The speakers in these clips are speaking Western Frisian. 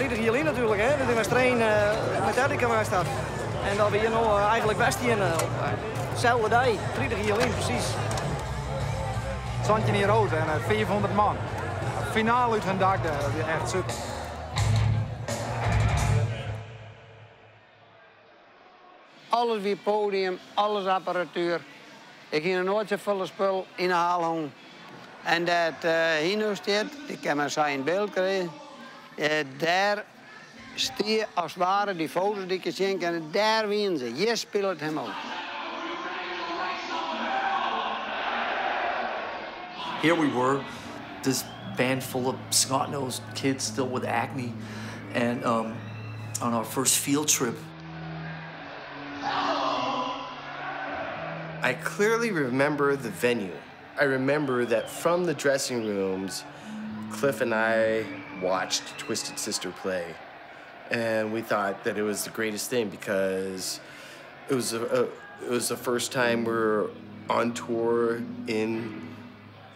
30 jier lyn natuerlik, hè, dat yn Westereen Metallica west hat. En dat we hjir no eigenlik wer steane op deselde dei, 30 jier lyn presys. 17 jier âld en 500 man. Finaal út hun dak dêr, dat wie echt super. Alles wie podium, alles apparatuer. Ik hie noch noait safolle spul yn 'e hal hân. En dêr't hy no stiet, ik kin mar sa yn byld krije, dêr stie as it ware dy foto's dy't je sjen kinne, dêr wienen se. Hjir spilet him ôf. Here we were, this band full of snot-nosed kids still with acne, and um, on our first field trip. I clearly remember the venue. I remember that from the dressing rooms, Cliff and I watched Twisted Sister play. And we thought that it was the greatest thing because it was, a, a it was the first time we were on tour in,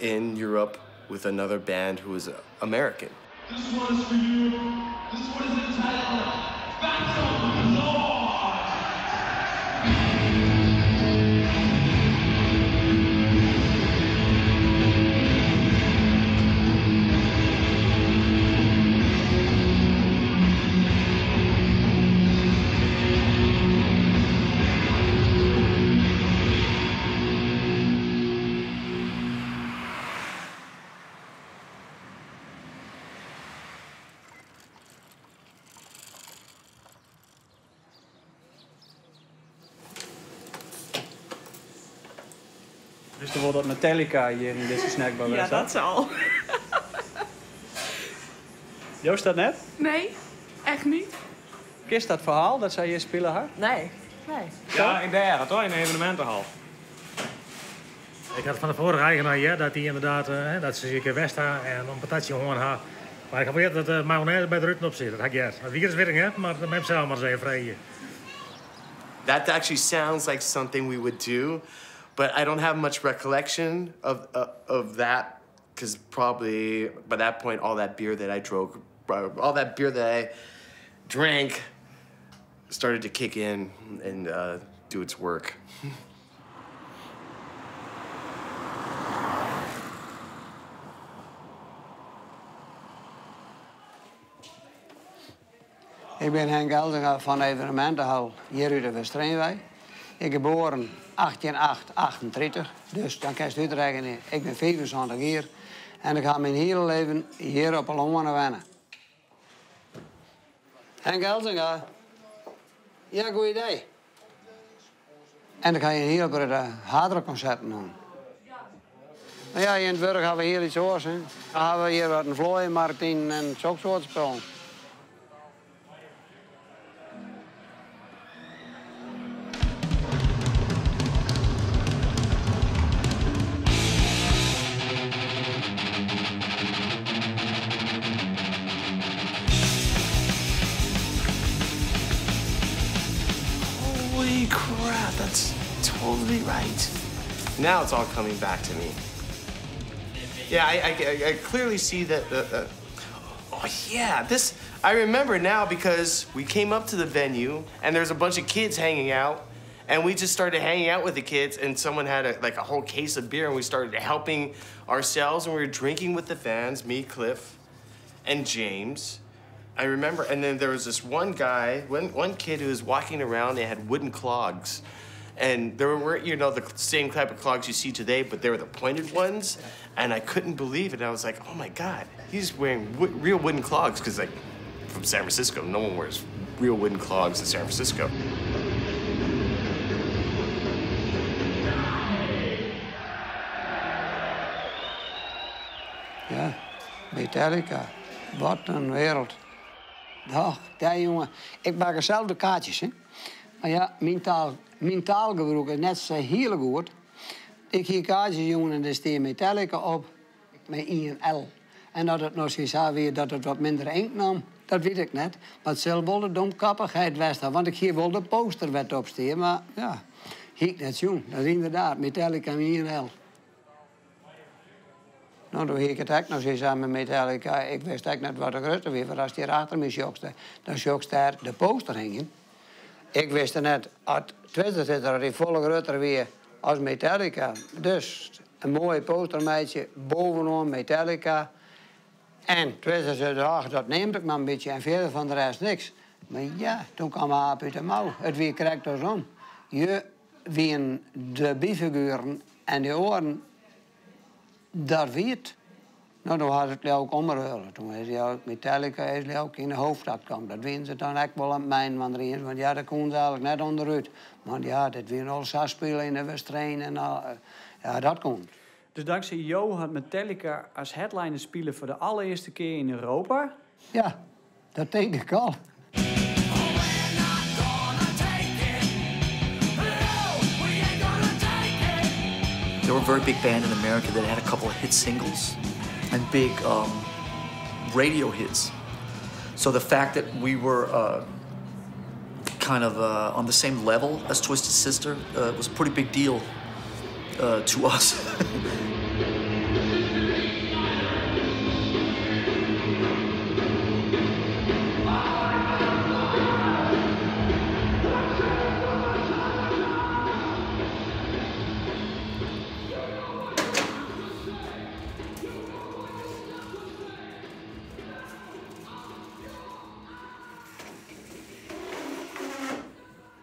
in Europe with another band who was American. This one is for you. This one is entitled Phantom Lord. Witsto wol dat Metallica hjir yn dizze snackbar Ja, dat al. Joost dat net? Nee, echt niet. Kenst dat ferhaal dat sy hjir spile ha? Nee, nee. Ja, in dêr, toch? In de evenementenhal. Ik had fan de foarige eigenaar heard dat dy ynderdaad, dat se in kear west ha en in patatsje hân ha. Mar ik ha heard dat de mayonaise by de ruten op sit. Dat ha ik heard. Dat wie wit ik net, mar dat moat sels mar ris even freegje. That actually sounds like something we would do, but I don't have much recollection of uh, of that because probably by that point all that beer that I drove, all that beer that I drank started to kick in and uh, do its work. Ik bin Henk Elzinga fan Evenementenhal hjir út de Westereenwei. Ik geboren 18838, dus dan kinst útrekkenje, ik bin 75 jier en ik ha myn hiele leven hjir op 'e Loane wenne. Henk Elzinga. Ja, goeiedei. En ik ha in hiel protte hardrockkonserten hân. No ja, yn it wurk ha we hiel iets oars. Hè. Dan ha we hjir wat in vlooienmarkt yn en sok soart spullen. Holy crap, that's totally right. Now it's all coming back to me. Yeah, I, I, I clearly see that the, the oh yeah, this I remember now because we came up to the venue and there's a bunch of kids hanging out and we just started hanging out with the kids and someone had a, like a whole case of beer and we started helping ourselves and we were drinking with the fans, me, Cliff, and James. I remember, and then there was this one guy, one, one kid who was walking around and had wooden clogs. And there weren't, you know, the same type of clogs you see today, but they were the pointed ones. And I couldn't believe it. I was like, oh my God, he's wearing wo real wooden clogs. Because, like, from San Francisco, no one wears real wooden clogs in San Francisco. Ja, Metallica. Wat in wereld. Doch, dêr jonge. Ik makke sels de kaartsjes, hè. Mar ja, myn taal, myn taalgebrûk is net sa hiele goed. Ik hie kaartsjes jûn en dêr stie Metallica op mei ien L. En oft it no sa wie dat it wat minder inkt nam, dat wit ik net. Mar it sil wol de domkappigheid west ha, want ik hie wol de poster wêr't op stie, mar ja, hie ik net sjoen. Dat is ynderdaad Metallica mei ien L. No, doe hie ik it ek noch sa mei Metallica. Ik wist ek net wat de grutte wie, want ast hjir achter my sjochst, dan sjochst dêr de poster hingjen. Ik wist net at Twisted Sister dat dy folle grutter wie as Metallica. Dus in moaie poster meitsje bovenoan Metallica en Twisted Sister, ach, dat neamt ik mar in bytsje en fierder fan de rest niks. Mar ja, doe kaam aap út de mou. It wie krekt andersom. Je wienen de byfigueren en de oaren, dat wie it. No, doe hat it leau ik omruile. Doe is leau ik Metallica is leau ik yn de hoofdstad kommen. Dat wienen se dan ek wol oan it mijnen want der want ja, dêr koenen se eigentlik net ûnderút. Want ja, dit wie al sa spile yn de Westereen en al, ja, dat kon. Dus dankzij jo hat Metallica as headliner spile foar de allerearste kear yn Europa. Ja, dat tink ik al. They were a very big band in America that had a couple of hit singles and big radio hits. So the fact that we were kind of on the same level as Twisted Sister was a pretty big deal to us.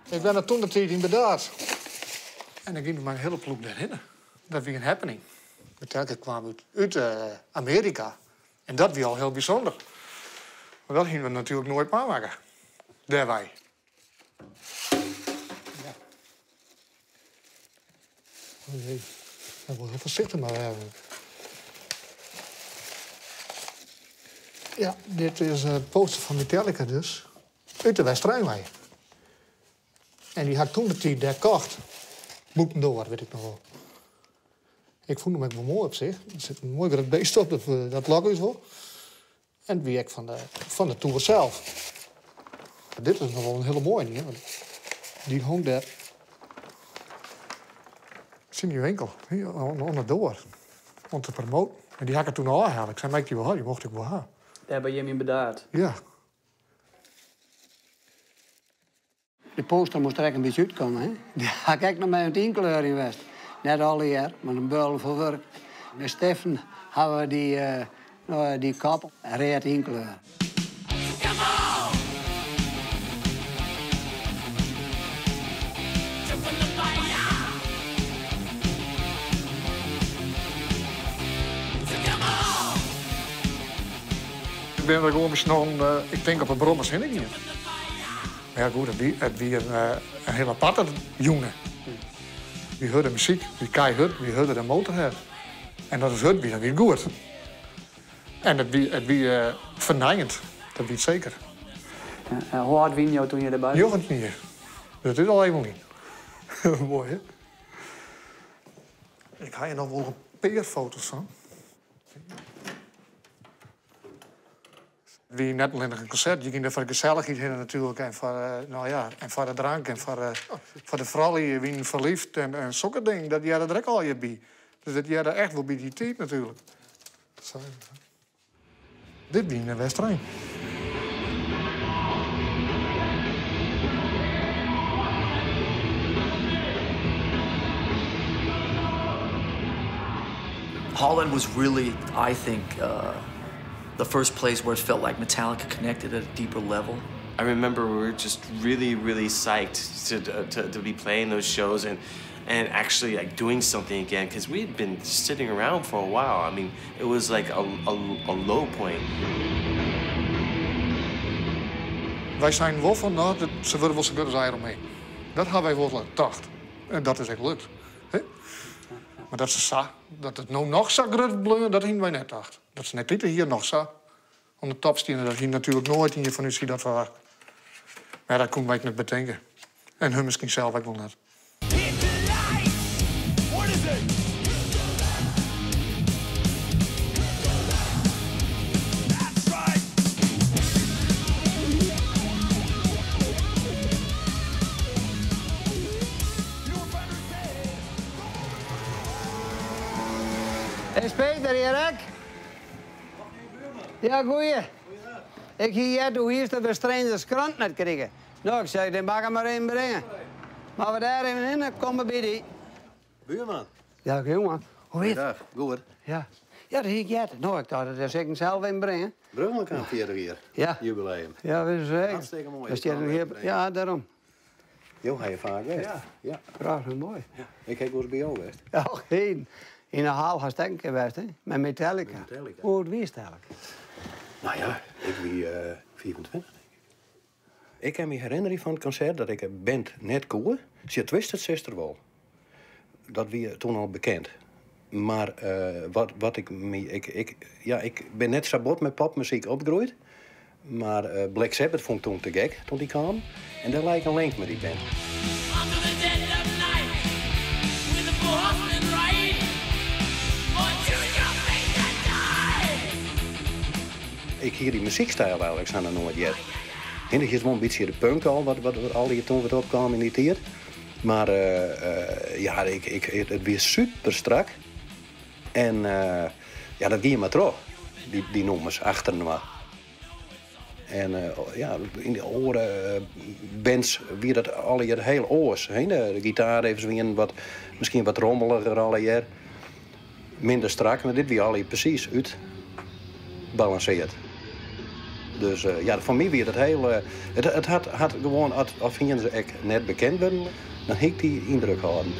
Ik ben er toen de tijd in Burdaard. En dan ging mijn hele ploeg daarheen. Dat was een happening. Metallica kwam uit Amerika. En dat was al heel bijzonder. Maar dat gingen we natuurlijk nooit maken. Daar wij. Ja. Oh jee, ik wil heel voorzichtig maar hebben. Ja, dit is een poster van Metallica dus. Uit de Westrijnwei. En die had ik toen de tijd daar kocht. Boekendoor, weet ik nog wel. Ik vond hem ook wel mooi op zich. Er zit een mooi groot beest op, dat lok is wel. En wie ik van de tour zelf. Dit is nog wel een hele mooie, hè? Want die hangt daar. Zit in die winkel, hier, onderdoor. Om te promoten. En die had ik er toen al gehaald. Ik zei, maar ik die wel hebben, die mocht ik wel hebben. Daar bij Jimmy in Burdaard? Ja. De poster moest er echt een beetje uitkomen, hè? Die had ik nog met een inkleur in West. Net alle jaar, maar een beul voor werk. Met Steffen hadden we die kop red inkleur. Ik ben er gewoon besnoren, ik denk op een brommers heen hier. Maar ja, goed, het wie een hele aparte jongen. Wie hoorde muziek, wie keihard, wie hoorde de motorhead. En dat is het, wie dan weer goed. En het wie vernijend, dat weet zeker. Ja, hoe oud wie jou toen je erbij was? 19 jaar. Dat is al even niet. Mooi, hè? Ik ga je nog wel een paar foto's van. Wie net alleen een concert, je ging er voor de gezelligheid heen natuurlijk en voor nou ja, en voor de drank en voor de vrouwen, wie verliefd en zulke dingen, dat jij er ook al je bij. Dus dat jij er echt wel bij die tijd natuurlijk. Zo. Dit wie in de Westereen. Holland was really, I think, the first place where it felt like Metallica connected at a deeper level. I remember we were just really, really psyched to be playing those shows and actually doing something again, because we had been sitting around for a while. It was like a low point. Wij zijn wel van, nou, dat, ze worden wel zo goed als Iron Maiden. Dat hebben wij wel gedacht. En dat is echt gelukt. Hè? Maar dat ze zo, dat het nou nog zo groot bleef, dat hebben wij net gedacht. Dat ze net dit hier nog zo om de top staan, dat hier natuurlijk nooit in je van u ziet dat verwacht. Maar dat kon wij net bedenken. En hun misschien zelf ook wel net. Is Peter hjir ek? Ja, goeie. Ik hie heard, do hiest de Westreenders krant net krige. No, ik sei, dan mei ik mar even bringe. Mar we dêr even hinne komme by dy. Buurman. Ja, jonge. Hoe is it? Goeiedag, goed. Ja. Ja, dat hie ik heard. No, ik tocht, dat sil ik sels even bringe. Bruggelkamp 40 jier. Ja. Jubileum. Ja, wist je zeker. Hartstikke moai. Dat stiet hier. Ja, dêrom. Jo ha hjir faak west. Ja. Ja. Prachtich moai. Ja. Ik ha wolris by jo west. Ja, geen. Yn de hal hast ek in kear west, hè? Mei Metallica. Metallica. Hoe âld wiest eigentlik? No ja, ik wie 25, tink ik. Ik kin my herinnerje fan it konsert dat ik de band net koe. Sjoch, Twisted Sister wol. Dat wie toen al bekend. Mar wat, wat ik my. Ik, ik, ja, ik bin net sa bot mei popmuzyk opgroeid. Mar Black Sabbath fûn ik toen te gek, toen dy kaam. En dêr lei ek in link mei dy band. Under the dead of night, with the four horsemen ride, or choose your fate to die. Ik hie dy muzykstyl eigentlik sa noch noait heard. En dat is wol in bytsje de punk al, wat, wat, wat al dy toen wat opkaam yn dy tiid. Mar ja, ik, ik, it wie super strak. En ja, dat gie mar troch, dy, dy nûmers achterinoar. En ja, yn de oare bands wie dat allegear hiel oars. Hè? De gitaarriffs wienen wat, miskien wat rommeliger allegear. Minder strak, mar dit wie allegear presys útbalansearre. Dus ja, foar my wie dat hiel. It, it hat, hat gewoan, as wienen se ek net bekend wurden, dan hie ik dy yndruk hâlden.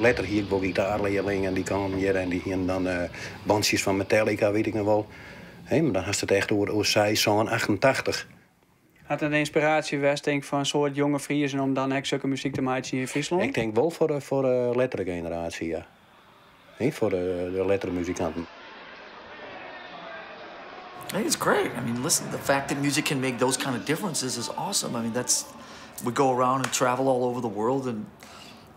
Letter hie ik wol gitaarlearlingen dy kamen hjir en dy hienen dan bandsjes fan Metallica, wit ik noch wol. Hè, mar dan hast it echt oer, oer 6, 7, 88. Hat it in ynspiraasje west, tink foar in soad jonge Friezen om dan ek sokke muzyk te meitsjen yn Fryslân? Ik tink wol foar de lettere generaasje, ja. Hè, foar de lettere muzikanten. I think it's great. I mean, listen, the fact that music can make those kind of differences is awesome. I mean, that's we go around and travel all over the world and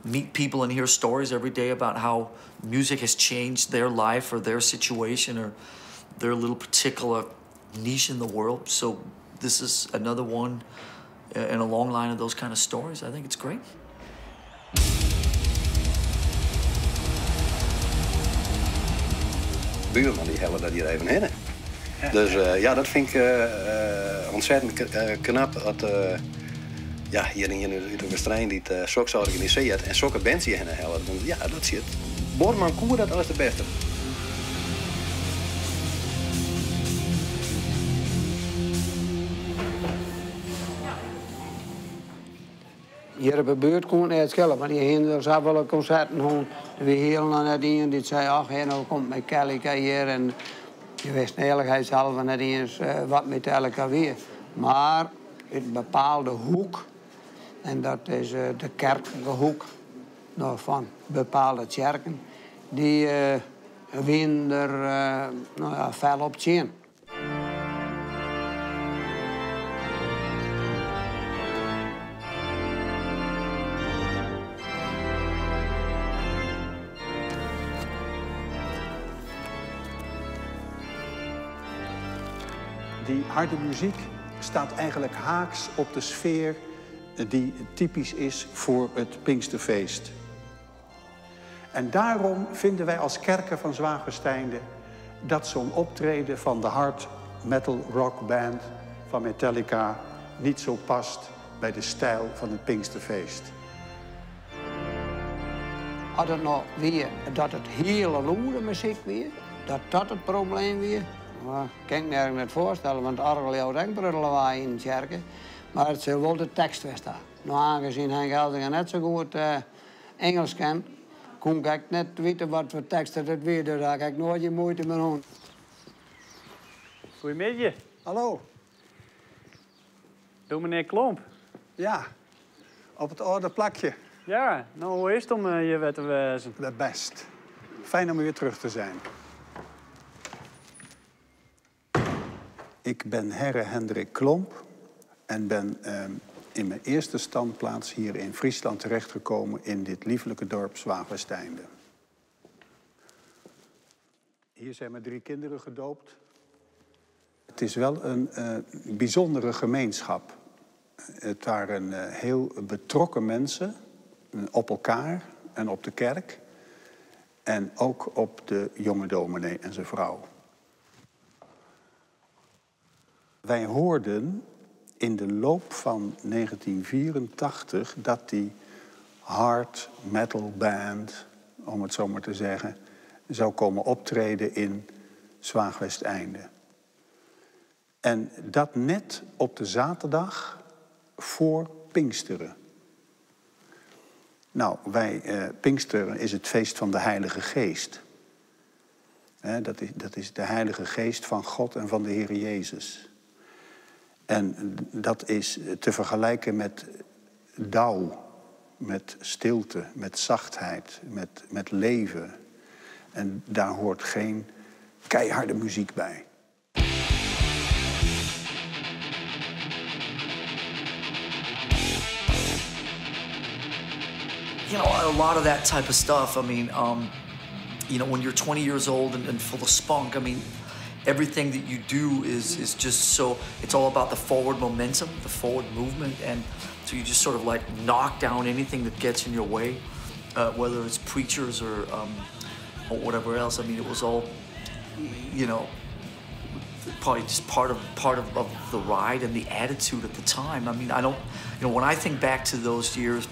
meet people and hear stories every day about how music has changed their life or their situation or their little particular niche in the world. So this is another one in a long line of those kind of stories. I think it's great. Buurman dy helle dat hjir even hinne. Dus ja, dat fyn ik ontzettend knap. Dat ja, hjir ien út de Westereen dy't soks organisearret en sokke bands hjirhinne hellet. Want ja, dat sit. Buorman koe dat as de bêste. Hjir op 'e buert koe it net skele, want dy hiene der safolle konserten hân. Der wie hielendal net ien dy't sei, ach, hjir no komt Metallica hjir. En je wisten earlikheidshalve net iens wat Metallica wie. Mar út in bepaalde hoek, en dat is de kerklike hoek no, fan bepaalde tsjerken, dy wienen der no ja, fel op tsjin. Die harde muziek staat eigenlijk haaks op de sfeer die typisch is voor het Pinksterfeest. En daarom vinden wij als kerken van Zwaagwesteinde dat zo'n optreden van de hard metal rock band van Metallica niet zo past bij de stijl van het Pinksterfeest. As it no wie dat it hiele lûde muzyk wie, dat dat it probleem wie, mar kin ik my eigentlik net foarstelle, want it oargel jout ek in protte lawaai yn de tsjerke. Mar it sil wol de tekst west ha. No, oangesien Henk Elzinga net sa goed Ingelsk ken, koe ik ek net witte wat foar tekst dat it wie, dus dêr ha ik ek noait gjin muoite mei hân. Goeiemiddei. Hallo. Dominee Klomp. Ja, op it âlde plakje. Ja, no, hoe is it om hjir wer te wêzen? Best. Fijn om weer terug te zijn. Ik ben Herre Hendrik Klomp en ben in mijn eerste standplaats hier in Friesland terechtgekomen in dit lieflijke dorp Zwaagwesteinde. Hier zijn mijn drie kinderen gedoopt. Het is wel een bijzondere gemeenschap. Het waren heel betrokken mensen op elkaar en op de kerk. En ook op de jonge dominee en zijn vrouw. Wij hoorden in de loop van 1984 dat die hard metal band, om het zo maar te zeggen, zou komen optreden in Zwaagwesteinde. En dat net op de zaterdag voor Pinksteren. Nou, wij, eh, Pinksteren is het feest van de Heilige Geest. dat, is, dat is de Heilige Geest van God en van de Heer Jezus. En dat is te vergelijken met dauw, met stilte, met zachtheid, met, met leven. En daar hoort geen keiharde muziek bij. You know, a lot of that type of stuff. I mean, um, you know, when you're 20 years old and, and full of spunk, I mean, everything that you do is is just so it's all about the forward momentum, the forward movement, and so you just sort of like knock down anything that gets in your way, uh, whether it's preachers or um, or whatever else. I mean, it was all, you know, probably just part of part of, of the ride and the attitude at the time. I mean, I don't, you know, when I think back to those years.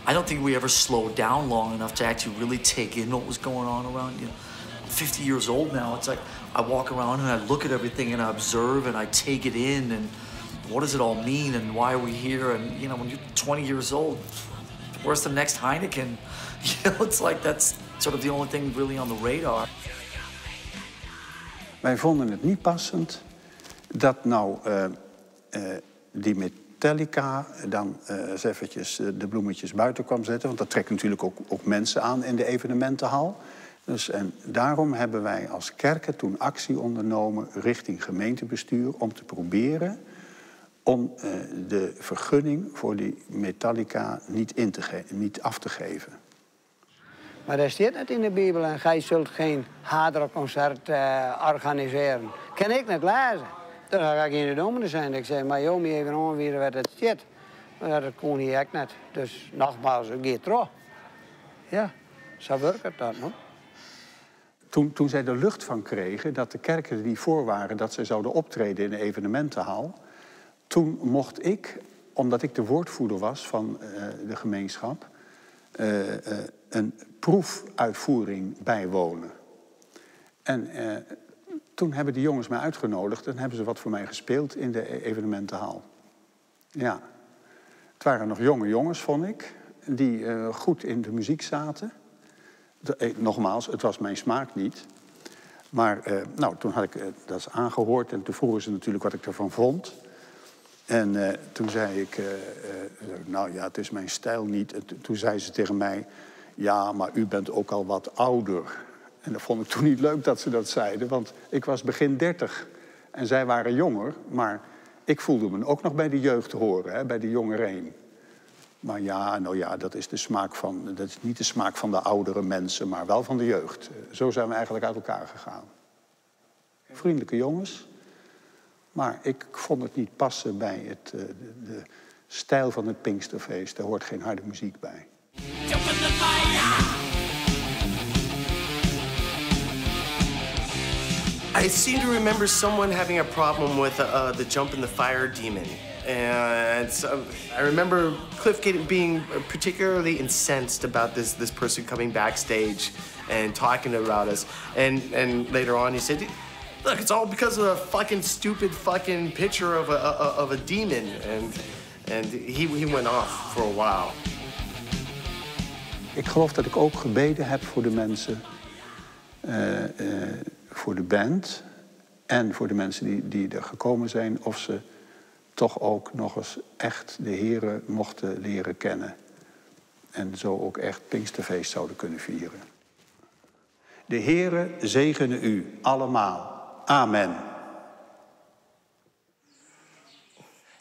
I don't think we ever slowed down long enough to actually really take in what was going on around. You know, I'm 50 years old now. It's like I walk around and I look at everything and I observe and I take it in and what does it all mean and why are we here? And you know, when you're 20 years old, where's the next Heineken? You know, it's like that's sort of the only thing really on the radar. Wij vonden het niet passend dat nou uh, uh, die Metallica dan uh, eens eventjes de bloemetjes buiten kwam zetten. Want dat trekt natuurlijk ook, ook mensen aan in de evenementenhal. Dus, en daarom hebben wij als kerken toen actie ondernomen richting gemeentebestuur om te proberen om uh, de vergunning voor die Metallica niet, in te niet af te geven. Maar daar staat het in de Bijbel en gij zult geen hardrockconcert uh, organiseren. Kan ik niet lezen. Toen ga ik in de dominee zijn. Ik zei, maar joh, even aanwieren wat het zit. Maar dat kon hij echt niet. Dus nogmaals, het gaat terug. Ja, zo werkt het dat nog. Toen, toen zij de lucht van kregen dat de kerken er niet voor waren dat zij zouden optreden in de evenementenhal, toen mocht ik, omdat ik de woordvoerder was van uh, de gemeenschap, uh, uh, een proefuitvoering bijwonen. En toen hebben die jongens mij uitgenodigd en hebben ze wat voor mij gespeeld in de evenementenhal. Ja. Het waren nog jonge jongens, vond ik, die goed in de muziek zaten. De, nogmaals, het was mijn smaak niet. Maar uh, nou, toen had ik uh, dat aangehoord en toen vroegen ze natuurlijk wat ik ervan vond. En uh, toen zei ik, nou ja, het is mijn stijl niet. En toen zei ze tegen mij, ja, maar u bent ook al wat ouder. En dat vond ik toen niet leuk dat ze dat zeiden, want ik was begin 30 en zij waren jonger, maar ik voelde me ook nog bij de jeugd horen, hè, bij de jongereen. Maar ja, nou ja, dat is, de smaak van, dat is niet de smaak van de oudere mensen, maar wel van de jeugd. Zo zijn we eigenlijk uit elkaar gegaan. Vriendelijke jongens, maar ik vond het niet passen bij het, de, de stijl van het Pinksterfeest. Daar hoort geen harde muziek bij. I seem to remember someone having a problem with uh, the jump in the fire demon. And so I remember Cliff getting, being particularly incensed about this, this person coming backstage and talking about us. And, and later on, he said, Look, it's all because of a fucking stupid fucking picture of a, a of a demon. And, and he, he went off for a while. Ik geloof dat ik ook gebeden heb voor de mensen, uh, uh, voor de band en voor de mensen die, die er gekomen zijn, of ze toch ook nog eens echt de Here mochten leren kennen. En zo ook echt Pinksterfeest zouden kunnen vieren. De Heere zegene u allemaal. Amen.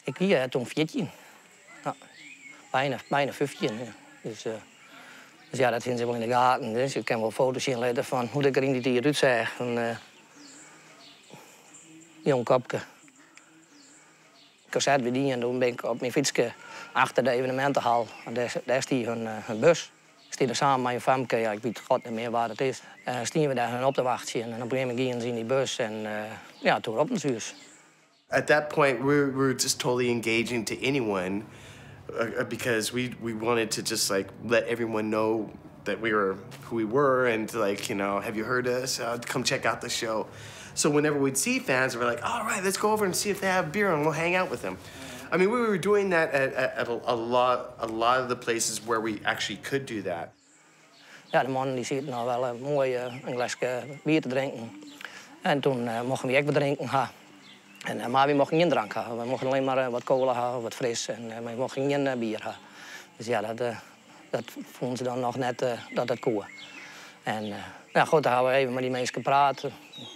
Ik wie toen 14. Ja, bijna, bijna 15. Ja. Dus, uh, dus ja, dat vinden ze wel in de gaten. Dus ik kan wel foto's zien laten van hoe ik er in die tijd uitzag. Een uh, jong kopke. Ik zat bij die en toen ben ik op mijn fietsje achter de evenementenhal. En daar, daar stier hun, uh, hun bus. Stie der samen mei in famke, ja, ik wit god net mear wa't it is, stiene we dêr hun op te wachtsjen. En op in gegeven momint giene se yn dy bus en ja, toen roppen se ús. At that point, we were just totally engaging to anyone because we wanted to just like let everyone know that we were who we were and to like, have you heard us? Come check out the show. So whenever we'd see fans, we're like, all right, let's go over and see if they have beer and we'll hang out with them. I mean, we were doing that at a lot of the places where we actually could do that. Ja, de mannen dy sieten al wol moai in gleske bier te drinken. En toen mochten wy ek wat drinken ha. En, mar wy mochten gjin drank ha. Wy mochten allinne mar wat kola ha, wat fris. En, mar wy mochten gjin bier ha. Dus ja, dat fûnen se dan noch net dat dat koe. En ja, goed, dan ha we even mei dy minsken praat.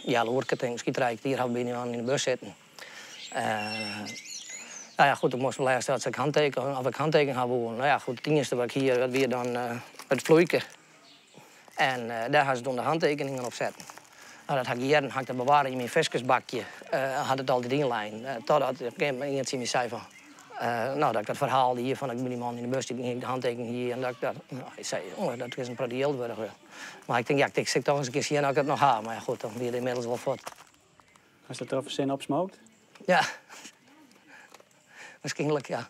Ja, loerke, tink, miskien 3 kwartier ha we by dy yn de bus sitten. Nou ja, goed, toen moast we lêsten dat se hanteken, of ik hanteken ha woe. Nou ja, goed, it iennichste wat ik hie, dat wie dan it floeike. En dêr ha se toen de hantekeningen op setten. Nou, dat ha ik jierren ha ik dat bewarre yn myn fiskersbakje. Hat it altyd ynlein. Totdat op in gegeven momint ien tsjin my sei fan, nou, dat ik dat ferhaal die fan ik by dy man yn de bus dy de hantekening hie en dat ik dat, nou, hy sei, oh, dat is in protte jild wurdich. Mar ik tink, ja, ik sil toch ris in kear sjen oft ik it noch ha. Mar ja, goed, dan wie it ynmiddels wol fuort. Hast dat der fersin opsmookt? Ja. Wierskynlik, ja.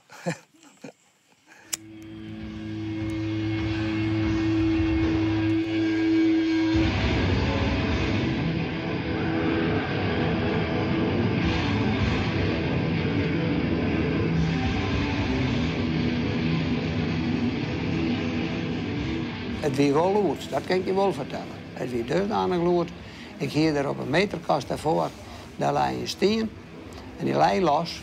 It wie wol lûd, dat kin ik je wol fertelle. It wie dusdanich lûd. Ik hie der op in meterkast dêrfoar, dêr lei in stien. En dy lei los.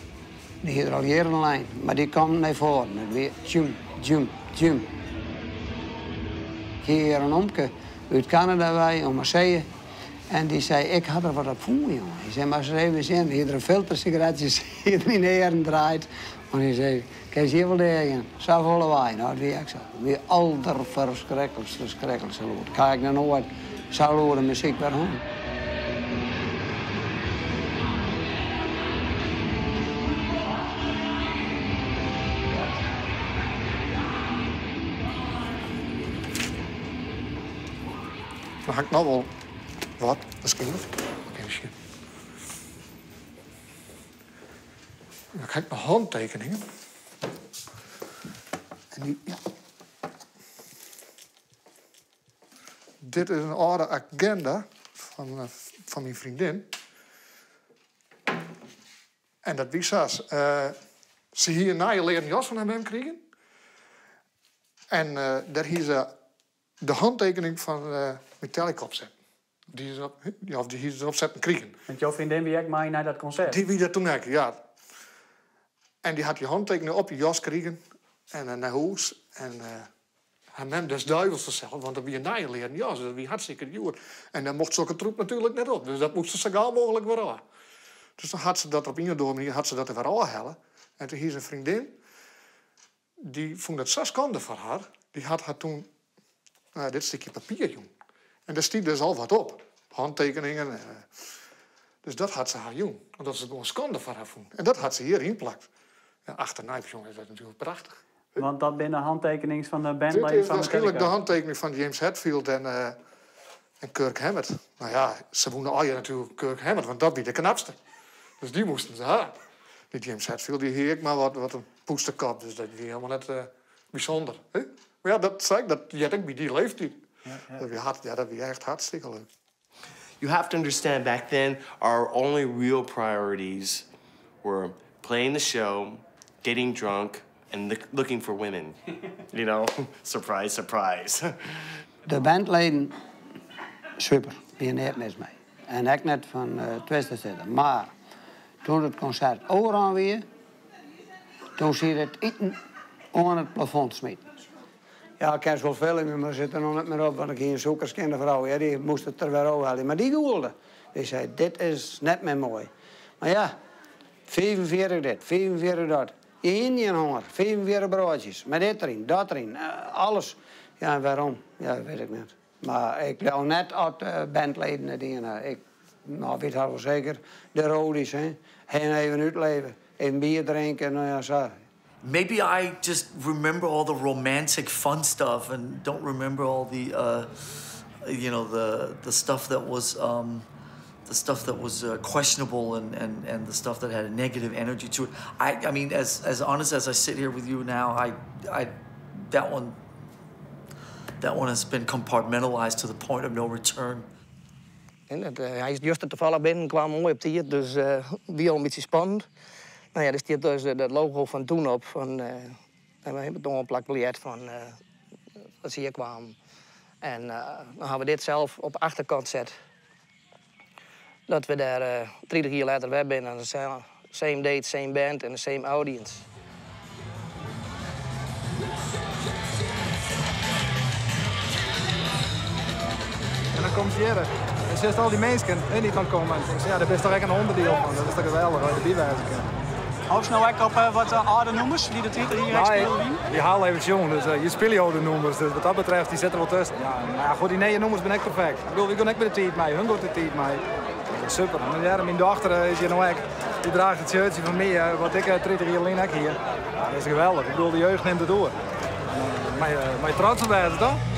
Dy hie der al jierren lein. Mar dy kaam nei foaren. It wie tjum, tjum, tjum. Ik hie hjir in omke út Kanada wei, om see. En dy sei, ik ha der wat op fûn, jonge. Hy sei, mar ris even sjen. Hy hie der in filtersigaretsjes yn de earen draaid. En hy sei, kinst hjir wol gean. Safolle wei. Nou, dat wie ek sa. It wie alderferskriklikst, ferskriklikste lûd. Ik ha ek noch noait sa lûde muzyk wer hân. Dan ha ik noch wol wat, wierskynlik. Even sjen. Dan ha ik noch hantekeningen. En dy, ja. Dit is in âlde agenda fan myn freondin. En dat wie sa. Se hie in nije learen jas fan har mem krigen. En dêr hie se de hantekening fan Metallica op setten. Dy is op, ja, dy hie se derop setten krigen. Want jo freondin wie ek mei nei dat konsert? Dy wie dêr toen ek, ja. En dy hat dy hantekening op dy jas krigen. En nei hûs. En har mem des duvels fansels, want dat wie in nije learen jas. Dat wie hartstikke djoer. En dêr mocht sokke troep natuerlik net op. Dus dat moast se sa gau mooglik wer ôf. Dus dan hat se dat op ien of oare manier hat se dat der wer ôfhelle. En toen hie se in freondin, dy fûn dat sa skande foar har. Dy hat har toen, nou, dit stikje papier jûn. En dêr stie dus al wat op. Hantekeningen. Dus dat hat se har jûn. Omdat se it gewoan skande foar har fûn. En dat hat se hjir ynplakt. Ja, achternei jonge, is dat natuerlik prachtich. Want dat binne hantekenings fan de Dit bandleden is fan wierskynlik de Metallica. hantekening fan James Hetfield en Kirk Hammett. Nou ja, se woene allegear natuerlik Kirk Hammett, want dat wie de knapste. Dus dy moasten se ha. Dy James Hetfield dy hie ek mar wat in poestekop, dus dat wie hielendal net bysûnder. Hè? Mar ja, dat sei ik, dat heart ek by dy leeftiid. Ja, dat wie echt hartstikke leuk. You have to understand, back then, our only real priorities were playing the show, getting drunk, and looking for women. Surprise, surprise. De bandleden, super, wie net mis mei. En ek net fan Twisted Sister. Mar toen it konsert ôfrûn wie, toen siet it iten oan it plafond smiten. Ja, ik kin wol filmje, mar sit der noch net mear op, want ik hie in sûkerskjinne frou. Ja, dy moast it der wer ôfhelje. Mar dy gûlde. Dy sei, dit is net mear moai. Mar ja, 45 dit, 45 dat. Je hiene gjin honger, 45 broadsjes. Mei dit deryn, dat deryn, alles. Ja, en wêrom? Ja, dat wit ik net. Mar ik leau net dat de bandleden it dien ha. Ik, nou, wit har wol seker, de roadies, hè. Hen even útleve, even bier drinke, nou ja, sa. Maybe I just remember all the romantic fun stuff and don't remember all the, you know, the stuff that was the stuff that was questionable and the stuff that had a negative energy to it. I mean, as honest as I sit here with you now, I that one has been compartmentalized to the point of no return. En dat, hy is juist toevallig binnenkwam moai op tiid, dus wie al in bytsje spannend. No ja, der stiet dus dat logo fan toen op. Fan, en we hawwe toen in plakbiljet fan dat se hjir kwamen. En dan hawwe we dit sels op de achterkant set. Dat we dêr 30 jier letter wer binne. En same date, same band en the same audience. En dan komt hjir. En sjochst al dy minsken dy't dan komme. En tinke, ja, dêr bist dochs ek in ûnderdiel fan. Dat is dochs geweldich as je derby wêze kinne. Hopest no ek op wat âlde nûmers dy't de 30 jier Nee, spile wiene? dy ha al even sjoen, dus je spylje âlde nûmers. Dus wat dat betreft, dy sitte der wol tusken. Ja, mar ja, goed, dy nije nûmers binne ek perfekt. Ik bedoel, wy gean ek mei de tiid mei, hun giet de tiid mei. Dat is super. En ja, myn dochter is hjir no ek. Dy draacht it shirtsje fan my, wat ik 30 jier lyn ek hie. Ja, dat is geweldich. Ik bedoel, de jeugd nimt it oer. Mei trots op wêze, dochs?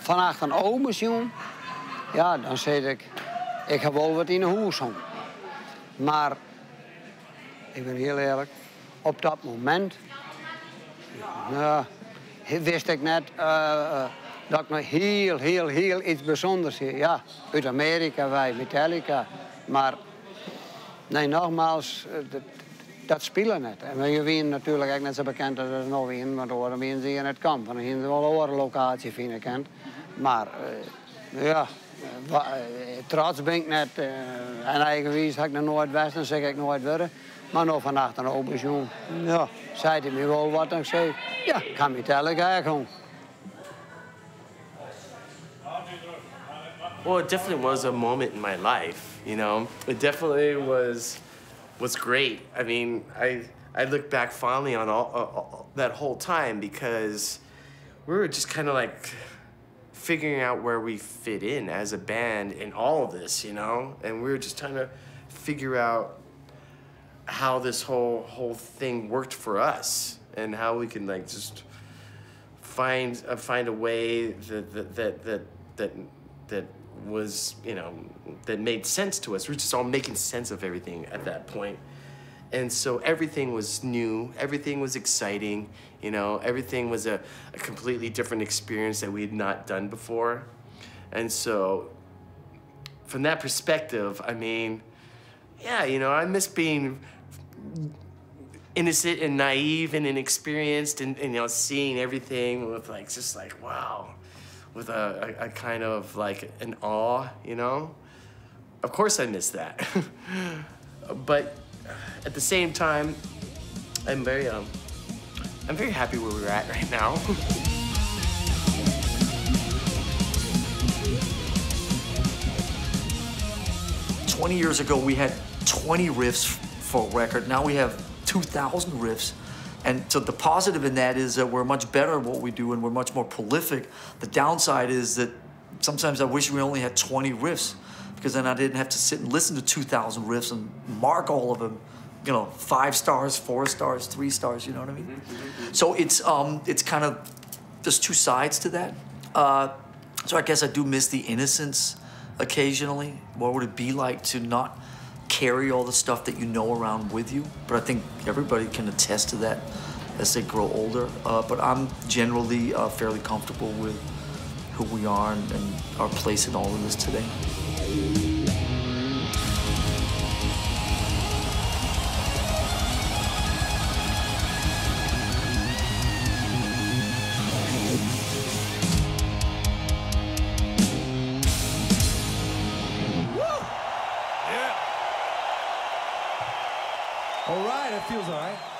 Fannacht in ome sjoen, ja, dan sis ik, ik ha wol wat yn 'e hûs hân. Mar, ik bin hiel earlik, op dat momint ja, wist ik net dat ik noch hiel, hiel, hiel yts bysûnders hie. Ja, út Amearika wei, Metallica. Mar, nee, nogmaals, dat spile net. En wy wiene natuerlik ek net sa bekend as se no wiene, want oaren wiene se hjir net kaam. Want dan hiene se wol in oare lokaasje fine kind. Mar ja, trots bin ik net. En eigenwiis ha ik noch noait west en sil ik ek noait wurde. Mar no fannacht in ober sjoen, ja, sei hy my wol wat en ik sei, ja, ik ha Metallica ek hân. Well, it definitely was a moment in my life. It definitely was great. I mean, I look back fondly on all that whole time because we were just kind of like figuring out where we fit in as a band in all of this. And we were just trying to figure out how this whole thing worked for us and how we can like just find a way that was you know that made sense to us. We were just all making sense of everything at that point. And so everything was new, everything was exciting, everything was a completely different experience that we had not done before. And so from that perspective, I mean, yeah, I miss being innocent and naive and inexperienced and seeing everything with like, just like, wow, with a kind of like an awe. Of course I miss that. But at the same time, I'm very happy where we're at right now. 20 years ago, we had 20 riffs for a record. Now we have 2,000 riffs. And so the positive in that is that we're much better at what we do and we're much more prolific. The downside is that sometimes I wish we only had 20 riffs because then I didn't have to sit and listen to 2,000 riffs and mark all of them, five stars, four stars, three stars, you know what I mean? So it's kind of, there's two sides to that. So I guess I do miss the innocence occasionally. What would it be like to not carry all the stuff that you know around with you? But I think everybody can attest to that as they grow older. But I'm generally fairly comfortable with who we are and our place in all of this today. Yeah. All right, it feels all right.